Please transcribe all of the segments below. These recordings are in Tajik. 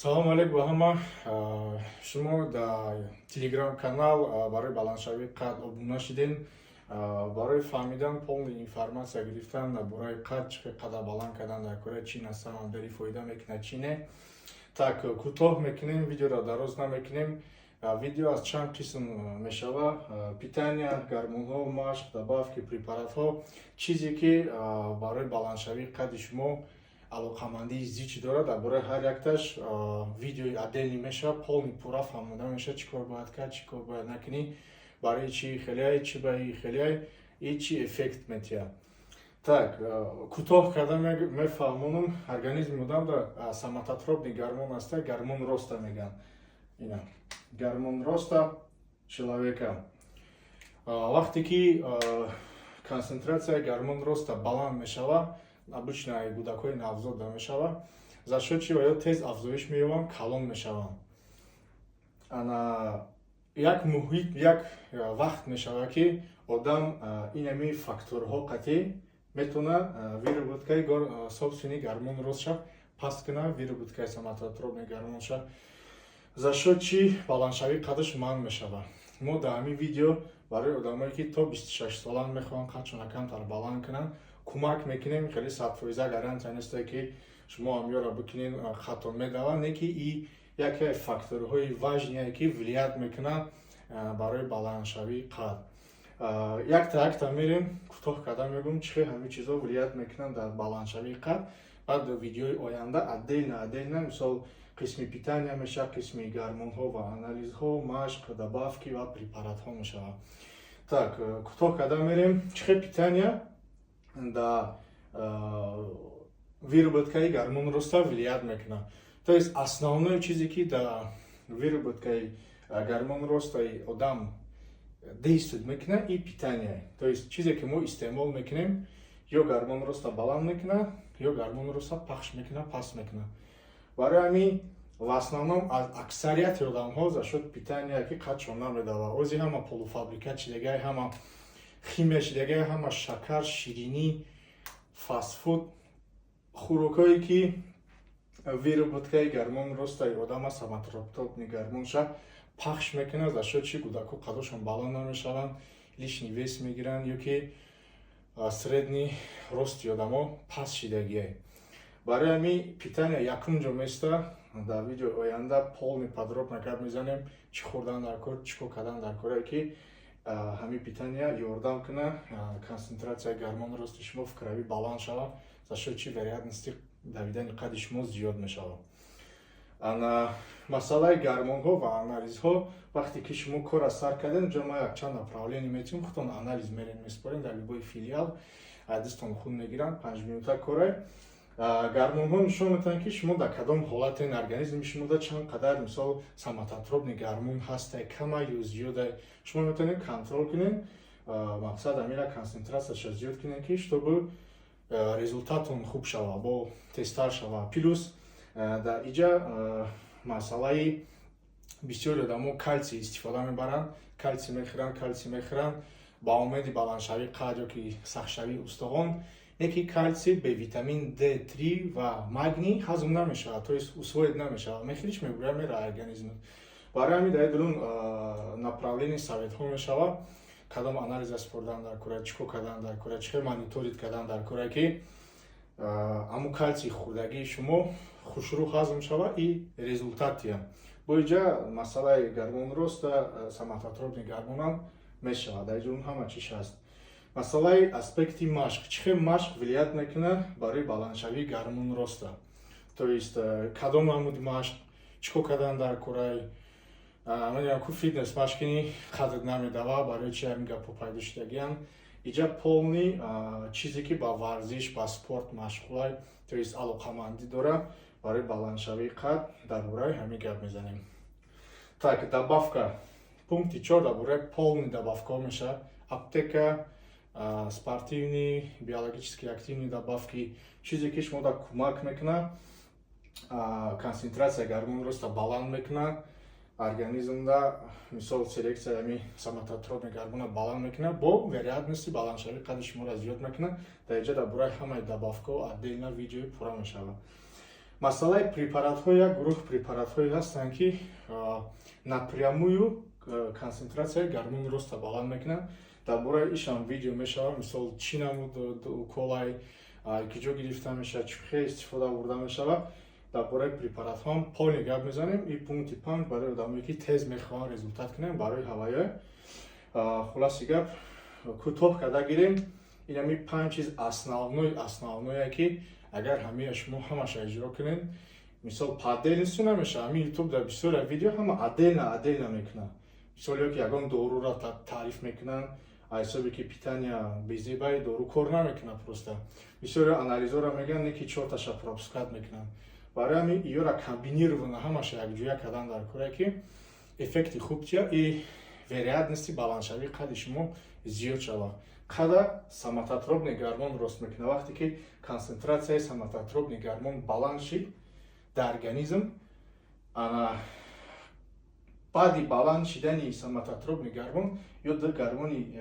Салому алейкум ба ҳама. Шумо дар Телеграм канал барои баландшавии қад обуна шидем. Барои фаҳмидан, полный информация гирифтан дар бораи қад, чӣ қадар баланд кардан дар кора, чӣ на самом деле фоида мекунад, чӣ не. Так, кӯтоҳ мекунем, видеоро дароз намекунем. Видео аз чанд қисм мешава: питания, гормонҳо, машқ, добавки, препаратҳо, чизе ки барои баландшавии қадди шумо алоқамандии зич дорад. Дар бораи ҳар якташ видеои отдельный мешавад, полный, пурра фаҳмода мешавад, чӣ кор бояд кард, чӣ кор бояд накунӣ, барои чӣ хелеай, чӣ ба хелеай и чӣ эффект метиҳад. Так, кӯтоҳ карда мефаҳмонам. Организми одамда соматотропный гормон аста, гормон роста мегӯянд. Ина гормон роста человека. Вақте ки консентратсияи гормон роста баланд мешавад, обычно кӯдакҳои навзода мешавад, за счёт чи оё тез афзоиш меёбанд, калон мешаванд. Ана як муҳит, як вақт мешавад, ки одам инами факторҳо қатъӣ метавонад выработкаи собственный гормон ростша паст кунад, выработкаи соматотропный гормонша, за счёт чи баландшавии қадаш манъ мешавад. Мо дар ҳамин видео барои одамое, ки то 26 солаанд, мехоҳанд қадшона камтар баланд кунанд, кӯмак мекунем. Хеле 100% гарантия несте, ки шумо ҳамёро бикунед, хато медавад, не ки и яке факторҳои важные, ки влиять мекунад барои баландшавии қад. Якта якта мерем, кӯтоҳ карда мегӯм, чӣ хел ҳамин чизо влиять мекунанд дар баландшавии қад. Баъд видеои оянда отдельно отдельно, мисол, қисми питания мешавад, қисми гормонҳо ва анализҳо, машқ, добавки ва препаратҳо мешавад. Так, кӯтоҳ карда мерем, чӣ хел питания да выработкаи гормон роста влиять мекунад. То есть основное чизе, ки дар выработкаи гормон ростаи одам действует мекунад, и питание. То есть чизе, ки мо истеъмол мекунем, ё гормон роста баланд мекунад, ё гормон роста пахш мекунад, паст мекунад. Барои ҳамин в основном аз аксарияти одамҳо за счёт питания, ки қадшон намедавад. Ози ҳама полуфабрикат чидагай, ҳама химия чидагай, ҳама шакар, ширинӣ, фастфуд, хӯрокҳое, ки выработкаи гормон ростаи одама, соматотропный гормонша пахш мекунад, за счёт чи кӯдако қадошон баланд намешаванд, лишний вес мегиранд ё ки средний рости одамо паст шидагиай. Барои ҳамин питания якум ҷо места. Дар видеои оянда полный, подробно гап мезанем, чӣ хӯрдан дар кор, чӣ кор кардан дар коре, ки ҳамин питания ёрдам кунад, консентратсияи гормони рости шумо в крови баланд шавад, за счёт чи вероятности давидани қадди шумо зиёд мешавад. Ана масъалаи гормонҳо ва анализҳо. Вақте ки шумо корра сар кардем, ҷо ма якчанд направление метиҳем, худтон анализ мерем, месупорем дар любой филиал, дастон хун мегиранд, 5 минута корай. Гормонҳо нишон медиҳанд, ки шумо дар кадом ҳолатен, организми шумо да чанд қадар, мисол, соматотропный гормон ҳастай, кама ё зиёдай. Шумо метавонед контрол кунед, мақсад амира консентратсияша зиёд кунед, ки чтобы результатон хуб шава, бо тезтар шава. Плюс дар иҷа масъалаи бисёри одамо калсий истифода мебаранд, калсий мехӯранд, калсий мехӯранд ба умеди баландшавии қад ё ки сахтшавии устухон. Не ки калсий бе витамин D3 ва магний ҳазм намешавад, то есть усвоить намешавад, мехӯриш, мебуря, мера организмат. Барои ҳамин дар дурун направление советҳо мешавад, кадом анализа супордан дар кора, чӣ кор кардан дар кора, чӣ хел мониторить кардан дар кора, ки аму калсий хӯрдагии шумо хушрӯ ҳазм шавад и результат диҳад. Бо иҷа масъалаи гормон роста, соматотропный гормонам мешавад, дар иҷа ҳама чиш ҳаст. Масъалаи аспекти машқ, чӣ хел машқ влиять мекунад барои баландшавии гормон роста, то есть кадом намуди машқ, чӣ кор кардан дар кораи. Мегӯям ку, фитнес машқ кунӣ, қадр намедава. Барои чи ҳамин гапҳо пайдо шудагианд? Иҷа полный чизе, ки ба варзиш, ба спорт машғулай, то есть алоқамандӣ дорад барои баландшавии қад, дар бораи ҳамин гап мезанем. Так, добавка, пункти чор дар бораи полный добавкаҳо мешавад: аптека, спортивный, биологически активный добавки, чизе, ки шумо дар кӯмак мекунад, консентратсияи гормон роста баланд мекунад организмда, мисол, селекция ами соматотропный гормона баланд мекунад, бо вероятности баландшавии қадди шуморо зиёд мекунад. Дар иҷа дар бораи ҳамаи добавкаҳо отдельно видеои пурра мешавад. Масъалаи препаратҳо. Як гурӯҳ препаратҳое ҳастанд, ки напрямую консентратсияи гормони роста баланд мекунанд. Дар бораи ишам видео мешавад, мисол, чӣ намуд уколай, киҷо гирифта мешавад, чӣ хел истифода бурда мешавад. Дар бораи препаратҳоам полный гап мезанем. И пункти панҷ барои одамое, ки тез мехоҳанд результат кунанд, барои ҳаваё. Хулоси гап, кӯтоҳ карда гирем, инами панҷ чиз основной, основное, ки агар ҳамаи шумо ҳамаша иҷро кунед, мисол, по отдельности намешавад. Ҳамин Ютуб дар бисёре видео ҳама отдельно отдельно мекунанд, мисол, ё ки ягон доруро таъриф мекунанд, ҳисобе ки питания безебаи дору кор намекунад. Просто бисёре анализҳоро мегӯянд, не ки чорташа пропускать мекунанд. Барои ҳамин иёра комбинированно, ҳамаша якҷоя кардан дар коре, ки эффекти хуб тия и вероятности баландшавии қадди шумо зиёд шавад. Қада соматотропный гормон рост мекунад. Вақте ки консентратсияи соматотропный гормон баланд шид дар организм, ана баъди баланд шидани соматотропный гормон ё ду гормони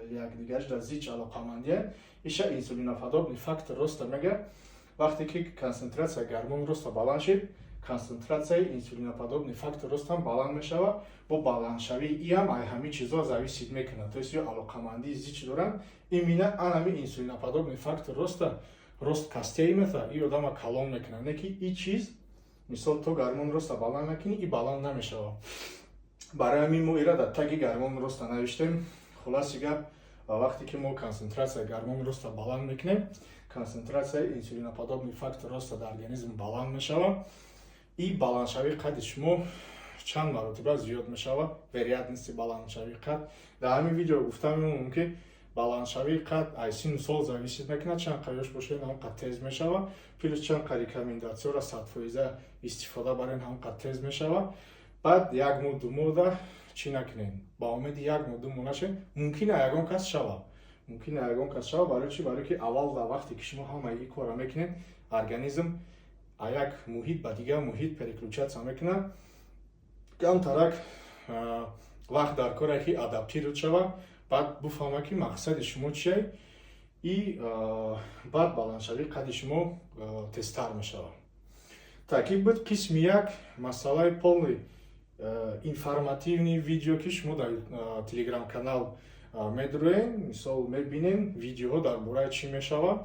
якдигарш дар зич алоқамандия, иша инсулиноподобный фактор роста мега. Вақте ки консентратсия гормон роста баланд шид, консентратсияи инсулиноподобный фактор ростам баланд мешавад. Бо баландшавии иам ай ҳамин чизҳо зависит мекунад, то есть ё алоқамандии зич доранд. Именно анами инсулиноподобный фактор роста рост кастеи мета и одама калон мекунад, не ки и чиз, мисол, то гормон роста баланд накунӣ, и баланд намешавад. Барои ҳамин мо ира дар таги гормон роста навиштем. Хулоси гап, вақте ки мо консентратсияи гормони роста баланд мекунем, консентратсияи инсулиноподобный фактор роста дар организм баланд мешавад и баландшавии қадди шумо чанд маротиба зиёд мешавад, вероятности баландшавии қад. Дар ҳамин видео гуфта мемонам, ки баландшавии қад аз синну сол зависит мекунад. Чанд қа ёш бошед, ҳам қад тез мешавад, плюс чанд қа рекомендатсияро 100% истифода барен, ҳам қад тез мешавад. Баъд як моҳ, 2 моҳда чӣ накунем, ба умеди як моҳ, 2 моҳ нашед. Мумкина ягон кас шава, мумкина ягон кас шава. Барои чӣ? Барои ки аввал дар вақте ки шумо ҳамаи ин корро мекунед, организм а як муҳит ба дигар муҳит переключаться мекунад. Камтарак вақт дар коре, ки адаптировать шава, баъд буфаҳма, ки мақсади шумо чие, и баъд баландшавии қадди шумо тезтар мешавад. Так, ин буд қисми як, масъалаи полный информативный видео, ки шумо дар Телеграм-канал медуроем, мисол, мебинем, видеоҳо дар бораи чӣ мешавад.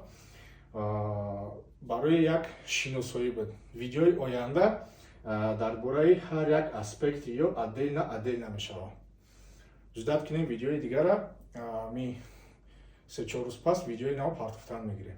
Барои як шиносоӣ буд. Видеои оянда дар бораи ҳар як аспекти ё отдельно отдельно мешавад. Ждать кунем видеои дигара. Ми 3-4 рӯз пас видеои нав партофтан мегирем.